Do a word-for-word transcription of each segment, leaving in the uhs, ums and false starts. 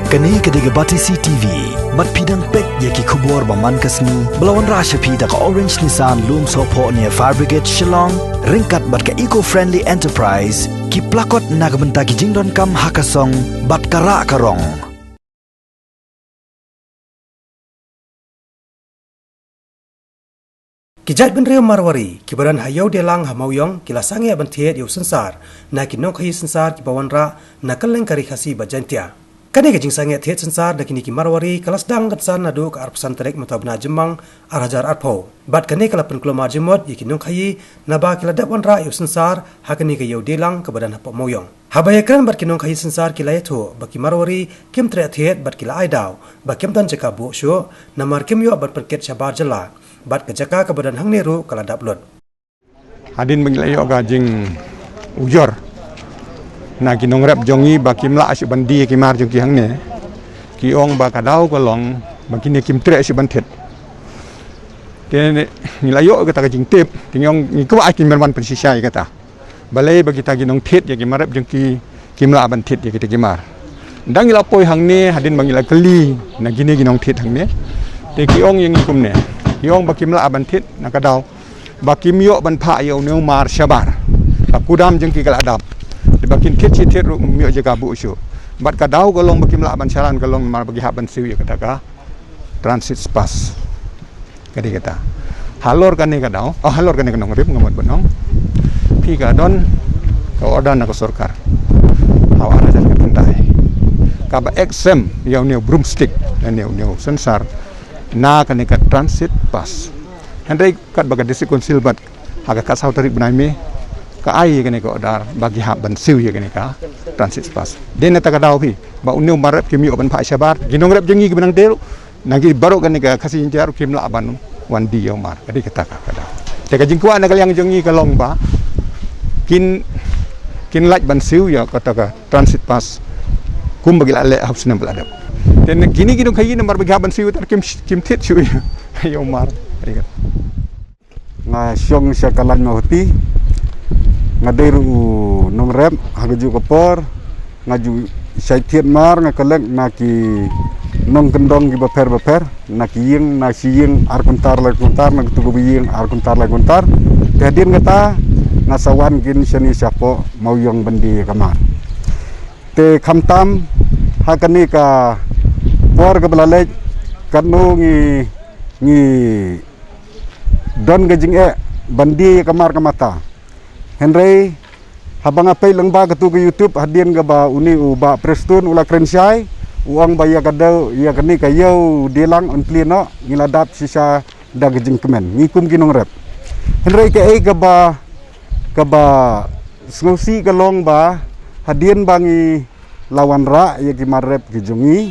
Kane ka dei ka Batesi T V. Bad phi dang peit ïa ki khubor ba man ka sngi ba la wanrah sha phi da ka Orange Nissan Lumsohphoh near Fire Brigade Shillong, ryngkat bad ka Eco Friendly Enterprise, ki plakot na ka bynta ki jingdonkam ha ka song bad ka rah ka rong. Ki jaitbynriew Marwari kiba don ha Ïewdielang ha Mawiong ki la sangeh ban thied ïa u synsar na ki nongkhaïi synsar kiba wanrah na kylleng ka Ri Khasi bad Jaintia. Kane ka jingsangeh thied synsar da kine ki Marwari ka la sdang kynsan naduh ka arphew san tarik mynta u bnai Jymmang ar hajar arphew. Bad kane ka la pynkulmar jingmut ïa ki nongkhaïi naba ki la dep wanrah ïa u synsar ha kane ka Ïewdielang kaba don hapoh Mawiong. Haba ïakren bad ki nongkhaïi synsar ki la ïathuh ba ki Marwari kim treh thied bad ki la ai daw ba kim don jaka buh shuh namar kim ïoh ban pynkit shabar jylla, bad ka jaka kaba don hangne ruh ka la dap lut. Hadien ba ngi la ïoh ka jingujor na ki nongrep jong ngi ba kim lah shuh ban die ki mar jong ki hangne, ki ong ba ka daw ka long ba kine kim treh shuh ban thied. Te ngi la ïoh kata ka jingtip, te ngi ong ngi kwah kin ban pynshisha ïa kata. Balei ba kita ki nongthied ïa ki mar rep jong ki kim lah ban thied ïa kita ki mar. Dang ngi la poi hangne, hadien ba ngi la kylli na kine ki nongthied hangne, te ki ong ïa ngi kumne, ki ong ba kim lah ban thied na ka daw ba kim ïoh ban phah ïa une u mar shabar. Ba kudam jong ki ka la dap. Te ba kin thied shi thied ruh kim ïoh jaka buh shuh. Bad ka daw ka long ba kim lah ban shalan ka long mar ba ki hap ban siew ïa kata ka transit pass. Ka dei kata. Halor kane ka daw, oh, halor kane ka nongrep nga mut ban ong, phi ka don ka order na ka sorkar ha u ar hajar khatkhyndai kaba exempt ïa une u broomstick lane une u synsar na kane ka transit pass. Hynrei katba ka District Council bad ha ka khatsaw tarik bnai May ka ai ïa kane ka order ba ki hap ban siew ïa kane ka transit pass. Dei na kata ka daw phi ba une u mar rep kim ïoh ban phah shabar, ki nongrep jong ngi kiba nang dei ruh, na ki baroh kane ka Khasi Jaiñtia ruh kim lah ban wan die ïa u mar. Ka dei kata ka daw. Te ka jingkwah na ka liang jong ngi ka long ba kin, kin lah ban siew ïa kata ka transit pass kumba ki la leh ha u snem ba la dep. Te na kine ki nongkhaïi namar ba ki hap ban siew te kim, kim thied shuh ïa u mar. Ka dei kata. Nga shong sha Kalañ Mawhati. Nga dei ruh u nongrep ha kajuh ka por. Nga ju shait thied mar, nga collect na ki nongkyndong kiba pher ba pher, na ki ïing, na shi ïing ar kuntar lai kuntar, na katu kaba ïing ar kuntar lai kuntar. Te hadien kata nga sa wan kin shane shapoh Mawiong ban die ïa ka mar. Te khamtam ha kane ka por kaba la leit, katno ngi, ngi don ka jingeh ban die ïa ka mar ka mata. Hynrei haba nga peit lyngba katu ka YouTube hadien kaba une u Bah Prestone u la kren shai, u ong ba ïa ka daw, ïa kane ka Ïewdielang un plie noh, ngi la dap shisha da ka jingkmen ngi kum ki nongrep. Hynrei kaei kaba, kaba sngewsih ka long ba hadien ba ngi la wanrah ïa ki mar rep ki jong ngi,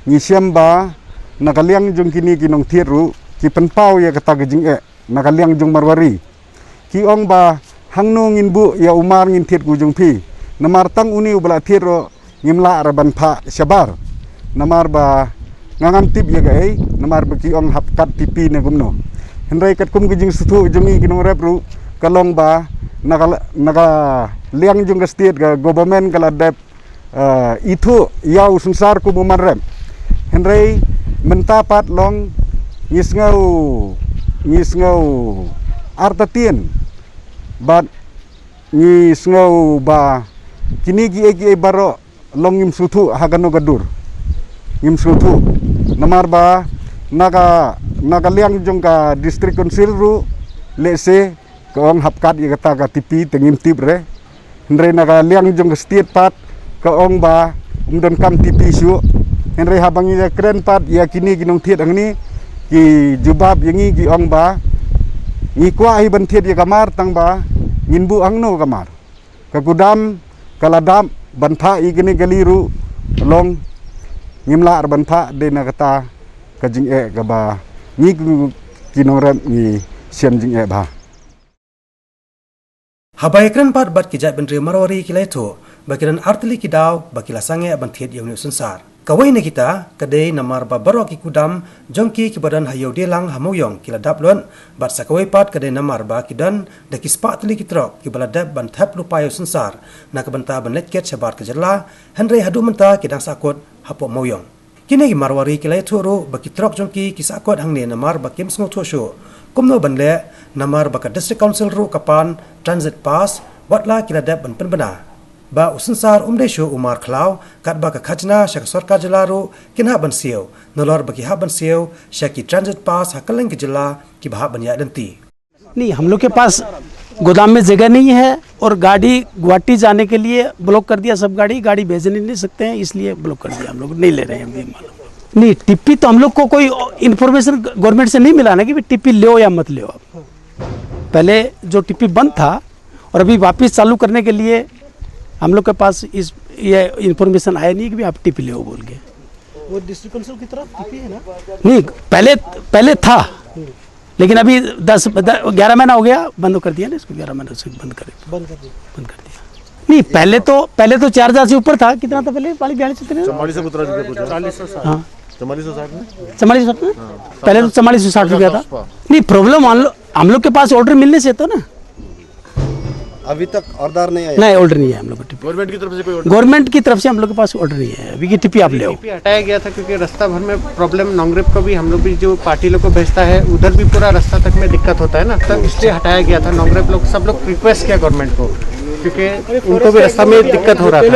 ngi shem ba na ka liang jong kine ki nongthied ruh ki pynpaw ïa kata ka jingeh na ka liang jong Marwari. Ki ong ba hangno ngin buh ïa u mar ngin thied ka u jong phi, namar tang une uba la thied ruh ngim lah re ban phah shabar. Namar ba nga ngam tip ïa kaei, namar ba ki ong hap kat tipi ne kumno. Hynrei katkum ka jingsngewthuh jong ngi ki nongrep ruh ka long ba na ka, na ka liang jong ka state, ka government ka la dep, eh, ithuh ïa u synsar kum u mar rep. Hynrei mynta pat long ngi sngew, ngi sngew artatien bad ngi sngew ba kine kiei kiei baroh long ngim sngewthuh ha kano ka dur. Ngim sngewthuh namar ba na ka, na ka liang jong ka District Council ruh lehse ka ong hap kat ïa kata ka tipi te ngim tip re. Hynrei na ka liang jong ka state pat ka ong ba um donkam tipi shuh. Hynrei haba ngi ïakren pat ïa kine ki nongthied hangne, ki jubab ïa ngi ki ong ba ngi kwah hi ban thied ïa ka mar tang ba ngin buh hangno ka mar. Ka kudam ka la dap ban phah ïa kine ki kali ruh long ngim lah re ban phah, dei na kata ka jingeh kaba ngi ki nongrep ngi shem jingeh bha. Haba ïakren pat bad ki jaitbynriew Marwari ki la ïathuh ba ki don artylli ki daw ba ki la sangeh ban thied ïa une u synsar. Kawei na kita ka dei namar ba baroh ki kudam jong ki kiba don ha Ïewdielang ha Mawiong ki la dap lut, bad sa kawei pat ka dei namar ba ki don da ki spah tylli ki trok kiba la dep ban thep lypa ïa u synsar na ka bynta ban leit kit shabar ka jylla, hynrei haduh mynta ki dang sahkut hapoh Mawiong. Kine ki Marwari ki la ïathuh ruh ba ki trok jong ki ki sahkut hangne namar ba kim sngewthuh shuh kumno ban leh, namar ba ka District Council ruh ka pan transit pass, wat la ki la dep ban pynbna ba u synsar um dei shuh u mar khlaw, katba ka khajna sha ka sorkar jylla ruh kin hap ban siew, nalor ba ki hap ban siew sha ki transit pass ha kylleng ka jylla kiba hap ban ïaid lynti. नहीं, हम लोग के पास गोदाम में जगह नहीं है और गाड़ी गुवाहाटी जाने के लिए ब्लॉक कर दिया, सब गाड़ी गाड़ी भेजने नहीं सकते हैं, इसलिए ब्लॉक कर दिया, हम लोग नहीं ले रहे हैं अभी माल। नहीं, टीपी तो हम लोग को कोई इन्फॉर्मेशन गवर्नमेंट से नहीं मिला ना कि टीपी लो या मत लो आप। पहले जो टीपी बंद था और अभी वापस चालू करने के लिए हम लोग के पास इस ये इन्फॉर्मेशन आया नहीं कि भी आप टीपी लो बोल के। वो डिस्ट्रिक्ट काउंसिल की तरफ टीपी है ना? नहीं, पहले पहले था, लेकिन अभी दस ग्यारह महीना हो गया, बंद कर दिया ना इसको, ग्यारह महीने से बंद कर बंद कर दिया। बंद कर दिया। नहीं, पहले तो पहले तो चार हजार से ऊपर था। कितना था पहले? पाली बयालीस कितने? चवालीस से उतरा दीजिए कुछ। हाँ, चवालीस सौ साठ में। चवालीस सौ साठ में। पहले तो चवालीस सौ साठ रुपया था। नहीं, प्रॉब्लम हम लोग हम लोग के पास ऑर्डर मिलने से तो ना। अभी तक ऑर्डर नहीं आया। नहीं, ऑर्डर नहीं है हम लोग को। गवर्नमेंट की तरफ से कोई order? गवर्नमेंट की तरफ से हम लोग के पास ऑर्डर नहीं है अभी कि टीपी आप ले आओ। टीपी हटाया गया था क्योंकि रास्ता भर में प्रॉब्लम। नोंगरेब को भी हम लोग भी जो पार्टी लोग को भेजता है, उधर भी पूरा रास्ता तक में दिक्कत होता है ना, तब इसलिए हटाया गया था। नोंगरेब लोग सब लोग रिक्वेस्ट किया गवर्नमेंट को, क्योंकि उनको भी रास्ता में दिक्कत हो रहा था।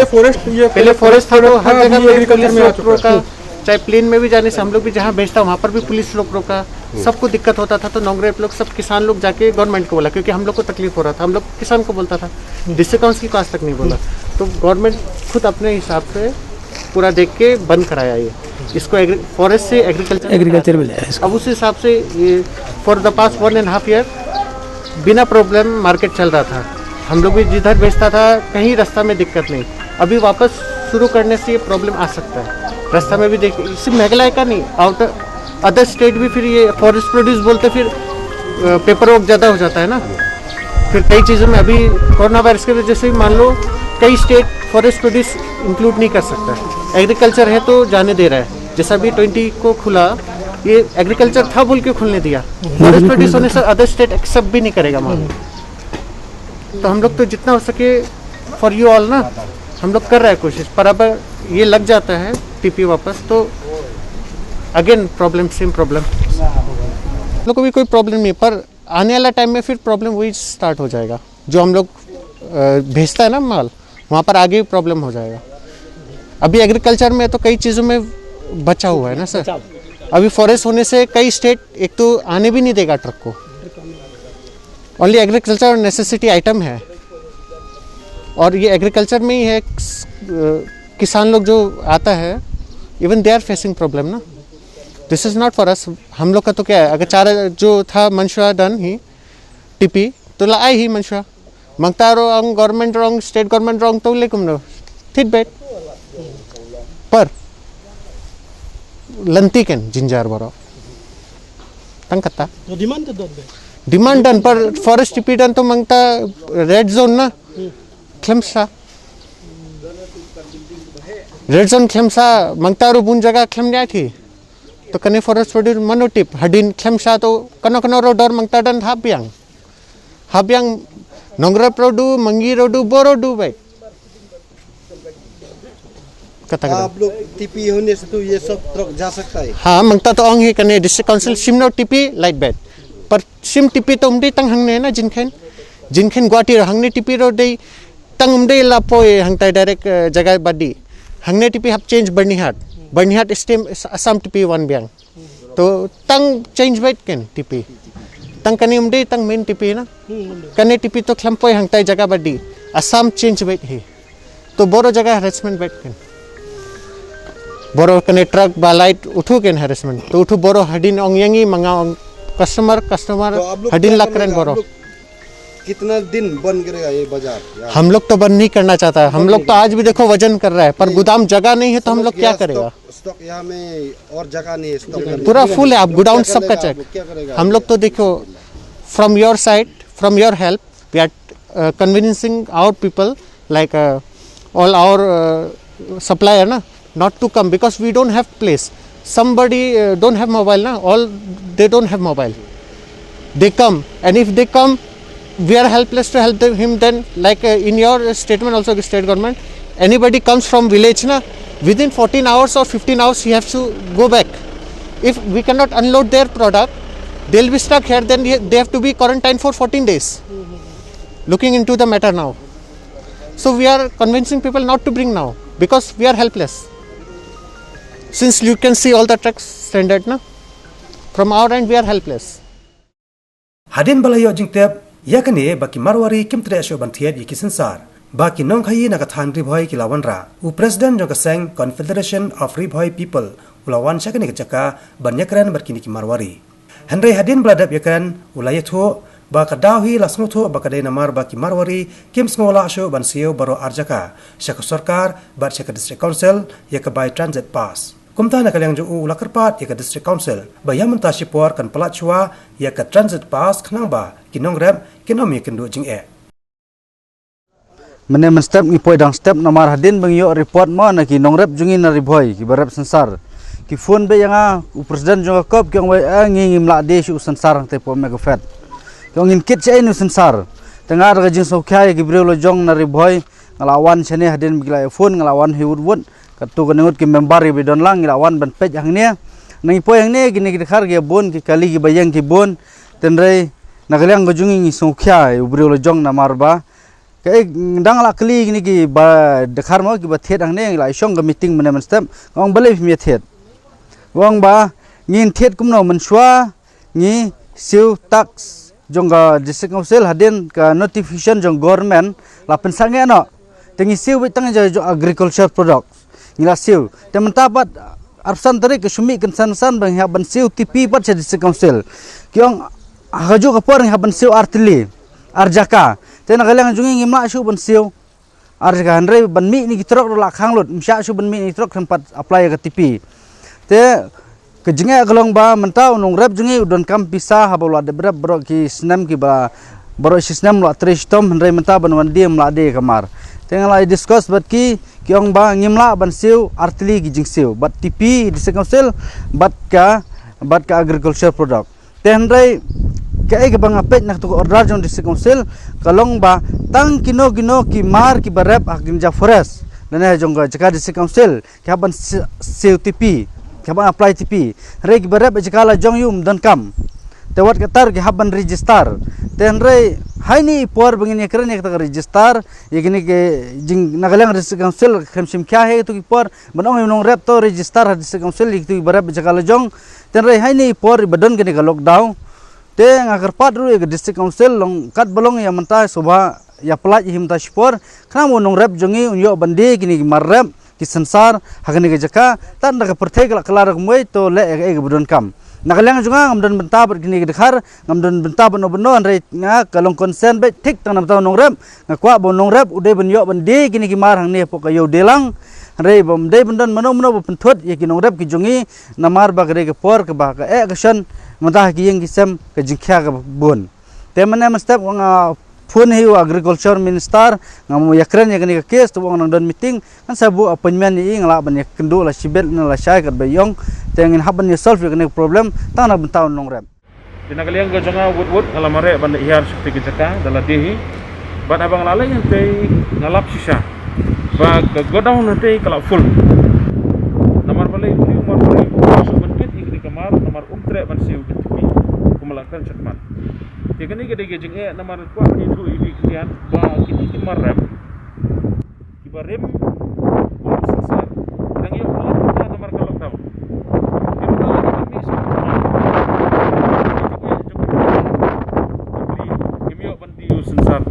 पहले फॉरेस्ट था तो हर जगह पे पुलिस रोक रोका, चाहे प्लेन में भी जाने से हम लोग भी जहाँ भेजता वहाँ पर भी पुलिस रोक रोका, सबको दिक्कत होता था। तो नोंगरेब लोग सब किसान लोग जाके गवर्नमेंट को बोला, क्योंकि हम लोग को तकलीफ हो रहा था, हम लोग किसान को बोलता था, डिस्ट्रिक्ट काउंसिल को आज तक नहीं बोला। तो गवर्नमेंट खुद अपने हिसाब से पूरा देख के बंद कराया ये, इसको फॉरेस्ट से एग्रीकल्चर एग्रीकल्चर में ले आया इसको। अब उस हिसाब से ये for the past one and half year बिना प्रॉब्लम मार्केट चल रहा था। हम लोग भी जिधर बेचता था कहीं रास्ता में दिक्कत नहीं। अभी वापस शुरू करने से ये प्रॉब्लम आ सकता है। रास्ता में भी देख, सिर्फ मेघालय का नहीं, आउटर अदर स्टेट भी फिर ये फॉरेस्ट प्रोड्यूस बोलते फिर पेपर वर्क ज़्यादा हो जाता है ना। फिर कई चीज़ों में अभी कोरोना वायरस की वजह से भी मान लो कई स्टेट फॉरेस्ट प्रोड्यूस इंक्लूड नहीं कर सकता है। एग्रीकल्चर है तो जाने दे रहा है, जैसा भी ट्वेंटी को खुला, ये एग्रीकल्चर था बोल के खुलने दिया। फॉरेस्ट प्रोड्यूस होने से अदर स्टेट एक्सेप्ट भी नहीं करेगा माल। तो हम लोग तो जितना हो सके फॉर यू ऑल ना, हम लोग कर रहे हैं कोशिश, पर अब ये लग जाता है टीपी वापस तो अगेन प्रॉब्लम, सेम प्रॉब्लम। हम लोग को भी कोई प्रॉब्लम नहीं, पर आने वाला टाइम में फिर प्रॉब्लम वही स्टार्ट हो जाएगा। जो हम लोग अ, भेजता है ना माल, वहाँ पर आगे भी प्रॉब्लम हो जाएगा। अभी एग्रीकल्चर में तो कई चीज़ों में बचा हुआ है ना सर। अभी फॉरेस्ट होने से कई स्टेट एक तो आने भी नहीं देगा ट्रक को। ओनली एग्रीकल्चर नेसेसिटी आइटम है, और ये एग्रीकल्चर में ही है। अ, किसान लोग जो आता है, even they are facing problem ना। This is not for us। हम लोग का तो क्या है, अगर चारा जो था मनशुआ डन ही टीपी तो la ai hi mynshwa. Mangta ruh ong government ruh ong state government ruh ong to le kumno. Thit bet. Par lynti ken jinjar baroh. Tang kata. तो डिमांड तो दन बे। Demand dan par forest टीपी dan to mangta red zone na. Khlem sa. Red zone khlem sa, mangta ruh bun jaga khlem nia thi. To kane forest produce mano tip hadin khlem sa to kano kano ruh dor mangta dan hap biang. Hap biang Nongrep ruh du, Mangi ruh du, boro du bai. Kata kata. आप लोग टीपी होने से तो ये सब ट्रक जा सकता है। Ha, mangta to ong hi kane district council shim no टीपी light bed. Par shim टीपी to um dei tang hangne na Jingkhen. Jingkhen Guwahati ruh hangne टीपी ruh dei tang um dei la poi hangtai direct eh, jaga badi. Hangne टीपी hap change Byrnihat. Byrnihat stem Assam टीपी wan biang. To tang change bed ken टीपी. Tang kane um dei tang main टीपी na. Kane टीपी to khlem poi hangtai jaga badi. Assam change bed hi. To boro jaga harassment bed ken. Boro kane truck ba light uthu ken harassment. To uthu boro hadin ong yangi manga ong customer customer तो आप लोग hadin क्या lakren करना, आप boro. लोग कितना दिन बंद करेगा ये बाजार? यार, हम लोग तो बंद नहीं करना चाहता है। हम लोग तो आज भी देखो वजन कर रहा है, पर गोदाम जगह नहीं है तो हम लोग क्या करेगा? स्टॉक यहाँ में और जगह नहीं है स्टॉक करने पूरा के लिए। फुल है। आप गोडाउन क्या सबका करेगा चेक। आप लोग? क्या करेगा हम लोग तो देखो, from your side, from your help, we are convincing our people, like all our supplier ना, not to come because we don't have place. Somebody uh, don't have mobile, na? All they don't have mobile. They come, and if they come, we are helpless to help them, him. Then, like uh, in your statement, also the state government, anybody comes from village, na? Within fourteen hours or fifteen hours, he has to go back. If we cannot unload their product, they'll be stuck here. Then they have to be quarantined for fourteen days. Looking into the matter now, so we are convincing people not to bring now because we are helpless. Since you can see all the trucks stranded, na? From our end, we are helpless. Hadien ba la ïoh jingtip ïa kane ba ki Marwari kim treh shuh ban thied ïa ki synsar ba ki nongkhaïi na ka thaiñ Ri Bhoi ki la wanrah, u president jong ka seng Confederation of Ri Bhoi People u la wan sha kane ka jaka ban ïakren bad kine ki Marwari. Hynrei hadien ba la dep ïakren u la ïathuh ba ka daw hi la sngewthuh ba ka dei namar ba ki Marwari kim sngew lah shuh ban siew baroh ar jaka sha ka sorkar bad sha ka District Council ïa ka bai transit pass. Kumta na ka liang jong u u la kyrpad ïa ka District Council ba ïa mynta shipor kan pyllait shuwa ïa ka transit pass khnang ba ki nongrep kin ym ïakynduh jingeh. Mynne mynstep ngi poi dang step namar hadien ba ngi ïoh report mo na ki nongrep jong ngi na Ri Bhoi kiba rep synsar, ki phone beit ïa nga, u president jong ka COP, ki ong ba eh, ngi ngim lah die shuh u synsar hangtei hapoh Mega Fed. Ki ong ngin kit shaei u synsar. Te nga da ka jingsngewkhia ïa ki briew la jong na Ri Bhoi nga la wan shane hadien ba ki la ïa phone, nga la wan hi wut wut. Katto katne ngut ki member kiba don lang ngi la wan ban peit hangne. Na ngi poi hangne kine ki dkhar ki ïa bun, ki kali kiba ïeng ki bun. Hynrei na ka liang ka jong ngi ngi sngewkhia ïa u briew la jong namar ba kaei, dang la kylli kine kiba dkhar mo kiba thied hangne, ngi la ïa shong ka meeting mynne mynstep. Nga ong balei phim ïa thied? Nga ong ba ngin thied kumno mynshuwa ngi siew tax jong ka District Council hadien ka notification jong government la pynsangeh noh. Te ngi siew beit tang jong agriculture products. Ngi la siew. Te mynta pat arphew san tarik ka shu mih kynsan san ba ngi hap ban siew T P pat sha District Council. Ki ong ha kajuh ka por ngi hap ban siew ar tylli, ar jaka. Te na ka liang jong ngi ngim lah shuh ban siew ar jaka, hynrei ban mih na ki trok ruh la khang lut, ym shah shuh ban mih na ki trok khlem pat apply ïa ka T P. Te ka jingeh ka long ba mynta u nongrep jong ngi u donkam pisa haba u la dep rep baroh ki snem kiba, baroh shi snem u la trei shitom, hynrei mynta ban wan die ym lah die ka mar. Te nga la ïa discuss bad ki, ki ong ba ngim lah ban siew ar tylli ki jingsiew, bad T P District Council bad ka, bad ka agriculture product. Te hynrei kaei kaba nga peit na kato ka order jong District Council ka long ba tang kino kino ki mar kiba rep ha ki kynja forest lane jong ka jaka District Council ki hap ban siew T P, ki hap ban apply T P. Hynrei kiba rep ha jaka la jong ym donkam. Te wat kata ruh ki hap ban register. Te hynrei ha ine i por ba ngin ïakren ïa kata ka register, ïa kine ki jing, na ka liang District Council khlem shim khia ha kito ki por ban ong ïa u nongrep to register ha District Council ïa kito kiba rep ha jaka la jong. Te hynrei ha ine i por iba don kane ka lockdown, te nga kyrpad ruh ïa ka District Council long katba long ïa mynta sngewbha ïa pyllait ïa hi mynta shipor khnang ba u nongrep jong ngi un ïoh ban die kine ki mar rep ki synsar ha kane ka jaka. Tang da ka pyrthei ka la kylla da kumwei, to leh ïa kaei kaba donkam. Na ka liang jong nga ngam don bynta bad kine ki dkhar, ngam don bynta bad no bad no, hynrei nga ka long concern beit thik tang namar u nongrep. Nga kwah ba u nongrep u dei ban ïoh ban die kine ki mar hangne hapoh ka ïew die lang. Hynrei bym dei ban don mano mano ba pynthut ïa ki nongrep ki jong ngi namar ba ka dei ka por kaba ka eh ka shon, mynta ha ki ïing ki sem ka jingkhia kaba bun. Te mynne mynstep nga phone hi u Agriculture Minister, nga ïakren ïa kane ka case, te u ong nang don meeting, ngan sa buh appointment ïa i, nga lah ban ïakynduh lashibit ne lashai katba i ong. Te ngin hap ban ïa solve ïa kane ka problem tang na ka bynta u nongrep. Te na ka liang ka jong nga wut wut nga la mareh ban da hiar sha katei ka jaka da lade hi. Bad haba nga la leit hangtei nga lap shisha ba ka godown hangtei ka la full. Namar balei? Balei u Marwari um sngewbha ban kit ïa katei ka mar, namar um treh ban siew ka T P kumba la kren shakhmat. Te kane ka dei ka jingeh namar kwah ban ïathuh ïa phi khyndiat ba kine ki mar rep kiba rim bad synsar ki dang ïoh khlad mynta namar ka lockdown. Te mynta la ka mih sha ka jingmut ka jingeh jong ki, kim ïoh ban die u synsar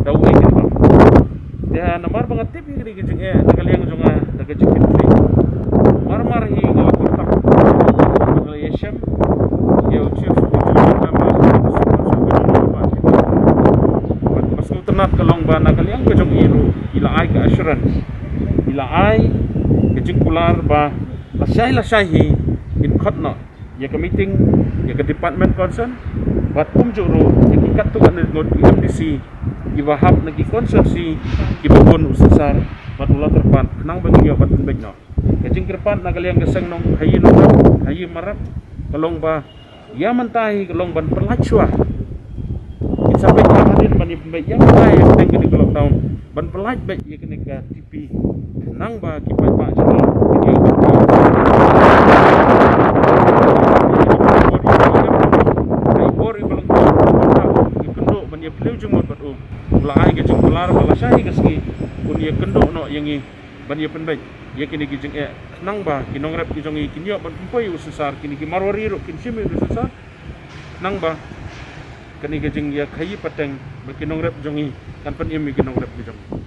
da uwei kin bam. Te namar ba nga tip ïa kane ka jingeh na ka liang jong nga da ka jingkitkhlieh, mar mar hi nga la contact, nga la ïashem ïa u chief executive member jong ka Super Super Junior Party. Bad kaba sngewtynnat ka long ba na ka liang ka jong i ruh i la ai ka assurance, i la ai ka jingkular ba lashai lashai hi in khot noh ïa ka meeting ïa ka department concern bad kumjuh ruh ïa ki katto katne ngut ki M D C kiba hap na ki constituency kiba bun u synsar bad u la tyrpad khnang ba ngin ïoh ban pynbeit noh. Ka jingkyrpad na ka liang ka seng nongkhaïi nongrep, khaïi marep, ka long ba ïa mynta hi ka long ban pyllait shuwa. Kin sa peit hadien ban ïa pynbeit ïa mynta ïa ka teng kane ka lockdown ban pyllait beit ïa kane ka T P. Nang ba ki paidbah jong ngi kin ïoh ban ïa kynduh ban ïa pynliew jingmut bad u. La ai ka jingkular ba lashai ka sngi un ïa kynduh noh ïa ngi ban ïa pynbeit ïa kine ki jingeh. Nang ba ki nongrep ki jong ngi kin ïoh ban pynpoi u synsar, kine ki Marwari ruh kin shim ïa u synsar. Nang ba kane ka jingïakhaïi pateng ba ki nongrep jong ngi kan pynim ïa ki nongrep ki jong ngi.